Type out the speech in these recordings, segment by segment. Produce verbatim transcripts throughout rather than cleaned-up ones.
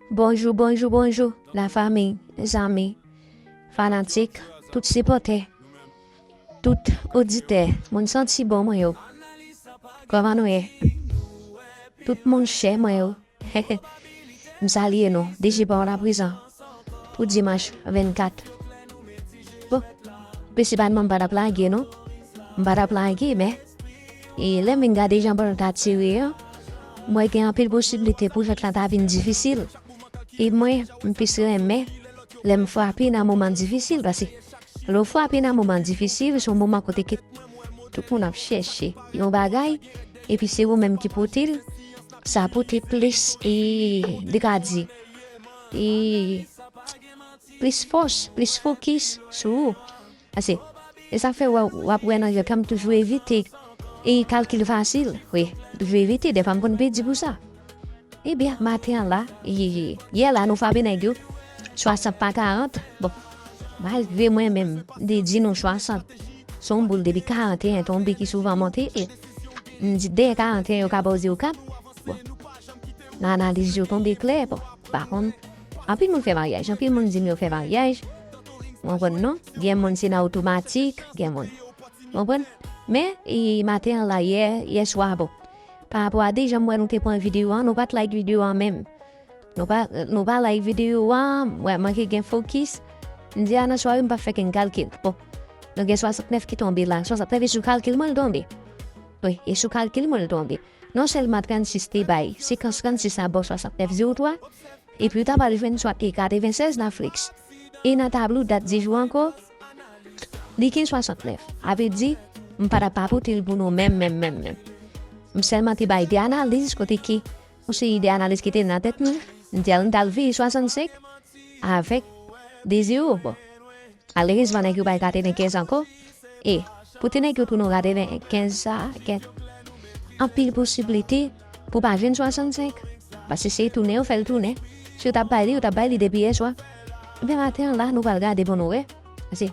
Bonjou, bonjou, bonjou, lafanmi, zanmi, fanatik, tout sipòtè, tout oditè, moun santi bon mwen yo. Kòman nou ye? Tout moun chè mwen yo. M salye nou, depi pa la prezan. Pou dimanch vennkat. Bon, prensipalman m pa t ap lage non. M pa t ap lage, men e lè m vin gade jan bòl ta tire an, m wè gen anpil posiblite pou jwèt la ta vin difisil. E mwen, m plis renmen lè m frape nan moman difisil, paske lè w frape nan moman difisil, se yon moman kote ke tout moun ap chèche yon bagay, epi se ou menm ki pote l, sa pote plis, e, de ka di, e, plis fòs, plis fokis sou ou. Ase, e sa fè w, w ap wè nan jwèt la m toujou evite e kalkil fasil. Wi, m toujou evite, dèfwa m konn pèdi pou sa. Ebyen, maten an la, yè, yè la, nou frape nèg yo swasant pa karant. Bon, malgre mwen menm, m te di nou swasant se yon boul depi karanteyen tonbe ki souvan monte, e m di dèyè karanteyen yo ka ba w zewo kat. Bon, nan analiz yo tonbe klè, bon, pa konn. Anpil moun fè maryaj, anpil moun di m yo fè maryaj. Ou konprann non? Gen moun se nan otomatik, gen moun. Ou konprann? Men, e, maten an la, yè, yè swa, bon. Pa rapò a de jan m wè nou te pran videyo an, nou pa t like videyo an menm. Nou pa, nou pa like videyo an, m wè manke gen fokis. M di a nan sware m pa fè kenn kalkil. Bon, nou gen swasantnèf ki tonbe la. Swasantnèf e sou kalkil mwen l tonbe. Wi, e sou kalkil mwen l tonbe. Non sèlman trannsis te bay, sekans trannsis la ba w swasantnèf zewo twa, epi w ta pral jwenn swa e katrevennsèz nan Flix. E nan tablo dat di jou ankò, li gen swasantnèf. A vle di, m pa t ap pa pote l pou nou menm, menm, menm, menm. M sèlman te bay de analiz kote ki, yon seri de analiz ki te nan tèt mwen, m te al, m t al veye swasannsenk avèk de zewo. Bon, malerezman, nèg yo bay katrevenkenz ankò. E, pou te nèg yo tounen katrevenkenz sa, gen anpil posiblite pou pa jwenn swasannsenk. Paske se tounen yo fè l tounen. Si yo t ap bay li, yo t ap bay li depi yè swa. Ebyen, maten an la, nou pral gade pou nou wè. Paske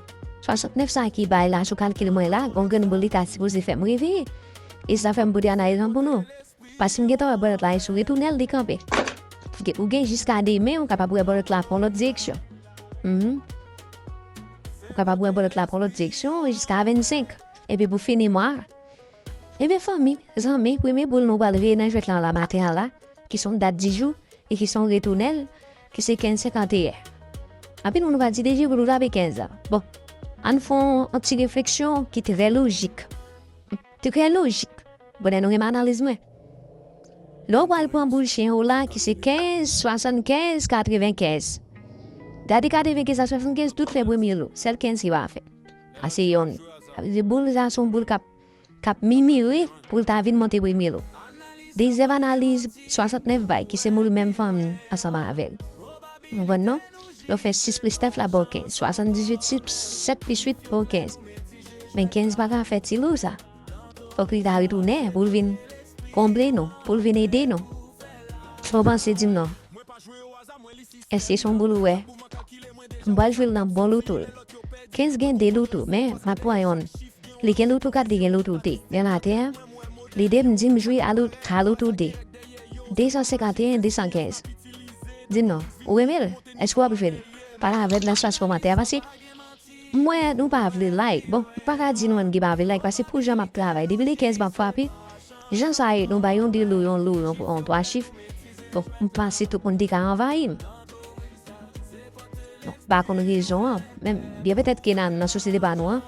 swasantnèf sa ki bay la, sou kalkil mwen la, gon grenn boul li ta sipoze fè m reveye. E sa fè m pote analiz lan pou nou. Paske m gentan wè bòlèt la, e sou retounen l, li kanpe. Ou gen jiska demen, ou kapab wè bòlèt la pran lòt direksyon. Mhm. Ou kapab wè bòlèt la pran lòt direksyon, jiska vennsenk. Epi pou fini mwa, ebyen, fanmi, zanmi, premye boul nou pral veye nan jwèt lan la maten an la, ki se yon dat di jou, e ki se yon retounen l, ki se kenz senkanteyen. Anpil moun va di, "Depi pou nou tape kenz lan." Bon, ann fè yon ti refleksyon ki trè lojik. Trè lojik. Bon, nou renmen analiz mwen. Lè w pral pran boul chen ou la, ki se kenz, swasannkenz, katrevenkenz. Gade katrevenkenz a swasannkenz, tout fè premye lo. Sèl kenz ki pa fè. A se yonn. Sa vle di boul sa se yon boul k ap, k ap mimire pou l ta vin monte premye lo. Dezyèm analiz, swasantnèf bay, ki se boul menm fanmi ansanm avè l. Ou konprann non? Lè w fè sis plis nèf la ba w kenz. Swasanndizuit, sis, sèt plis uit ba w kenz. Men kenz pa ka fè ti lo sa. Fòk li ta retounen pou l vin konble nou, pou l vin ede nou. Sa w panse, di m non? Èske se yon boul ou wè? M pral jwe l nan bon loto l. Kenz gen de loto, men m ap pran yonn. Li gen loto kat, li gen loto de. Men maten an, lide m di m jwe a lo-, a loto de. Desansenkanteyen, desankenz. Di m non, ou renmen l? Èske w ap jwe l? Pale avè m nan espas kòmantè a, paske m wè nou pa vle like. Bon, m pa ka di nou menm ki pa vle like, paske pou jan m ap travay, depi le kenz m ap frape, jan sa ye, nou bay yon de lo, yon lo, yon, yon twa chif. Bon, m panse tout moun te ka anvayi m. Bon, m pa konn rezon an, men byen petèt ke nan, nan sosyete pa nou an,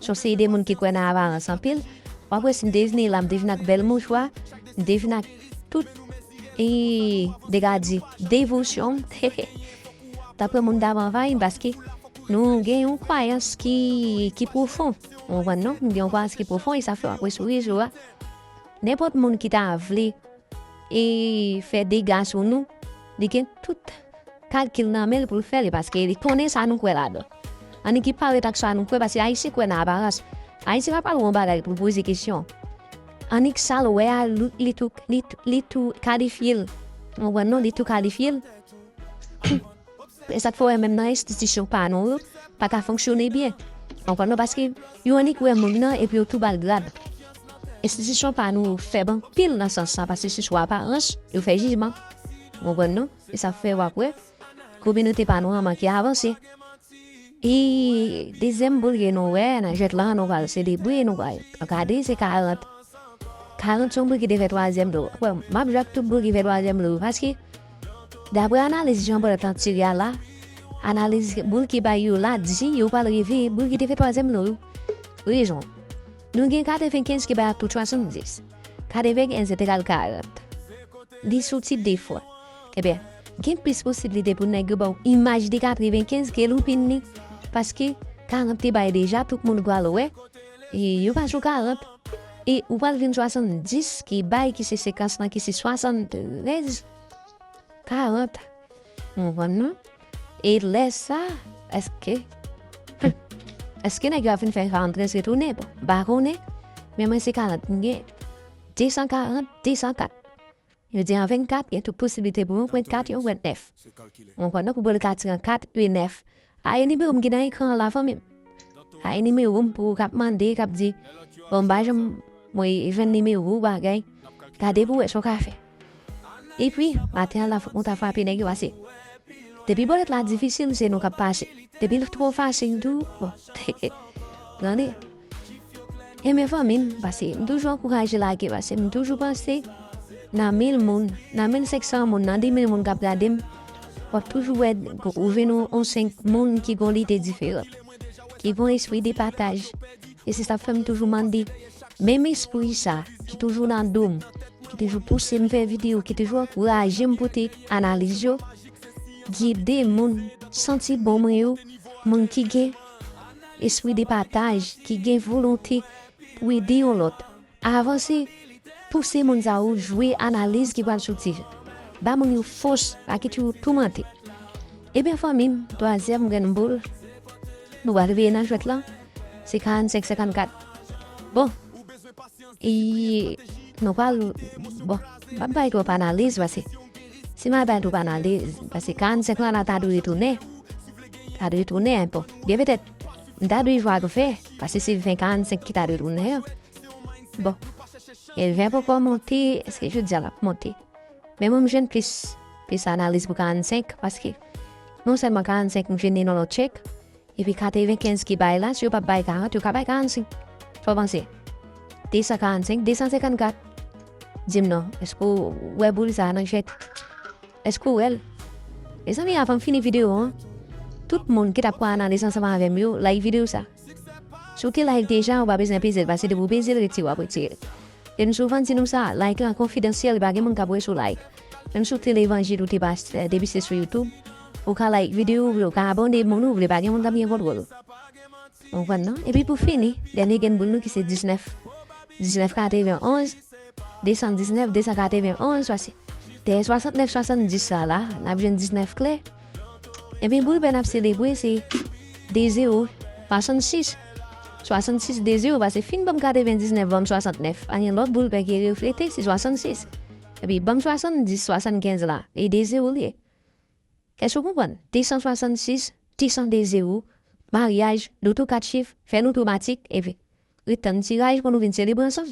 se yon seri de moun ki kwè nan aparans anpil. W ap wè si m te vini la, m te vin ak bèl mouchwa, m te vin ak tout, e, de ka di, devosyon m. Daprè moun t ap anvayi m, paske nou gen yon kwayans ki, ki pwofon. Ou konprann non? Nou gen yon kwayans ki pwofon, e sa fè w ap wè sou rezo a. Nenpòt moun ki ta vle e fè dega sou nou, li gen tout kalkil nan men l pou l fè li, paske li konnen sa nou kwè ladan. Annik li parèt ak sa nou kwè, paske Ayisyen kwè nan aparans. Ayisyen pa pral wè yon bagay pou l poze kesyon. Annik sa l wè a, li, li tou, li, li tou kalifye l. Ou konprann non, li tou kalifye l. E sa k fè w wè menm nan enstitisyon pa nou yo, pa ka fonksyone byen. Ou konprann non, paske yo annik wè moun nan epi yo tou ba l grad. Enstitisyon pa nou yo fèb anpil nan sans sa, paske se sou aparans yo fè jijman. Ou konprann non? E sa fè w ap wè kominote pa nou an manke avanse. E dezyèm boul ke nou wè nan jwèt lan, nou pral selebre, nou pral gade, se karant. Karant se yon boul ki te fè twazyèm lou. Wè, m ap jwe ak tout boul ki fè twazyèm lou, paske, daprè analiz jan Brent lan tire a la, analiz boul ki bay yo la di yo pral rive boul ki te fè twazyèm lou. Rezon. Nou gen katrevenkenz ki bay ak tout swasanndis. Katrevenkenz entegal karant. Li soti de fwa. Ebyen, gen plis posiblite pou nèg yo ba w imaj de katrevenkenz ke loupin li. Paske karant te bay deja, tout moun pral wè. E yo pa sou karant. E ou pral jwenn swasanndis ki bay, ki se sekans lan, ki se swasanntrèz, karant. Ou konprann non? E lè sa, èske, èske nèg yo ap vin fè karanntrèz retounen? Bon, m pa konnen. Men mwen se karant m gen. Desan karant, desan kat. Yo di an vennkat, gen tout posiblite pou yon pwent kat, yon pwent nèf. Ou konprann non, pou bòl ka tire an kat e nèf. Aye nimewo m ki nan ekran an la, fanmi m. Aye nimewo m pou w k ap mande, k ap di, bon, m pa janm, mwen jwenn nimewo w, bagay. Gade pou w wè sa w ka fè. Epi, maten an la, fòk nou ta frape nèg yo ase. Depi bòlèt la difisil, se nou k ap pase. Depi l twò fasil tou, bon. Tande. Enben fanmi m, paske m toujou ankouraje lage, paske m toujou panse nan mil moun, nan mil senk san moun, nan de mil moun k ap gade m, w ap toujou wè ou vin yon, yon senk moun ki gon lide diferan, ki gon espri de pataj. E se sa k fè m toujou mande, menm espri sa ki toujou nan do m, ki toujou pouse m fè videyo, ki toujou ankouraje m pote analiz yo, gide moun, santi bon mwen yo, moun ki gen espri de pataj, ki gen volonte pou ede yon lòt. Avanse, pouse moun sa yo jwe analiz ki pral soti. Ba moun yo fòs, pa kite yo toumante. Ebyen, fanmi m, twazyèm grenn boul, nou pral veye nan jwèt lan, se karannsenk senkannkat. Bon, e nou pral, bon, m ap bay twòp analiz, paske si m al bay twòp analiz, paske karannsenk lan la ta dwe retounen. Ta dwe retounen, bon. Byen petèt, m ta dwe jwe ak ven, paske se ven karannsenk ki ta dwe tounen an. Bon. E ven poko monte, èske jodi a l ap monte? Men mwen m jwenn plis, plis analiz pou karannsenk, paske non sèlman karannsenk m jwenn li nan lòt tchèk, epi katrevenkenz ki bay la, si yo p ap bay karant, yo ka bay karannsenk. Sa w panse? Desan karannsenk, desan senkannkat. Di m non, èske w wè boul sa a nan jwèt? Èske w wè l? Mezanmi, avan m fini videyo an, tout moun ki t ap pran analiz ansanm avè m yo, like videyo sa. Si w te like deja, ou pa bezwen peze l, paske depi w peze l, retire w ap retire l. E m souvan di nou sa, like lan konfidansyèl, pa gen moun k ap wè si w like. Menm si w te levanjil ou te pastè, depi se sou YouTube, ou ka like videyo, ou ka abòne moun ou vle, pa gen moun k ap gen kontwòl ou. Ou konprann non? Epi pou fini, dènye grenn boul nou ki se diznèf. Diznèf katrevenonz, desan diznèf, desan katrevenonz, swa se dèyè swasantnèf, swasanndis sa la, n ap jwenn diznèf klè. Epi boul pè n ap selebre se de zewo, swasannsis. Swasannsis, de zewo, paske fin ban m katrevendiznèf, ban m swasantnèf. Pa gen lòt boul pè ki reflete, se swasannsis. Epi ban m swasanndis, swasannkenz la, e de zewo l ye. Èske w konprann? Desan swasannsis, desan de zewo, maryaj, loto kat chif, fè n otomatik, epi ret tann tiraj pou nou vin selebre ansanm.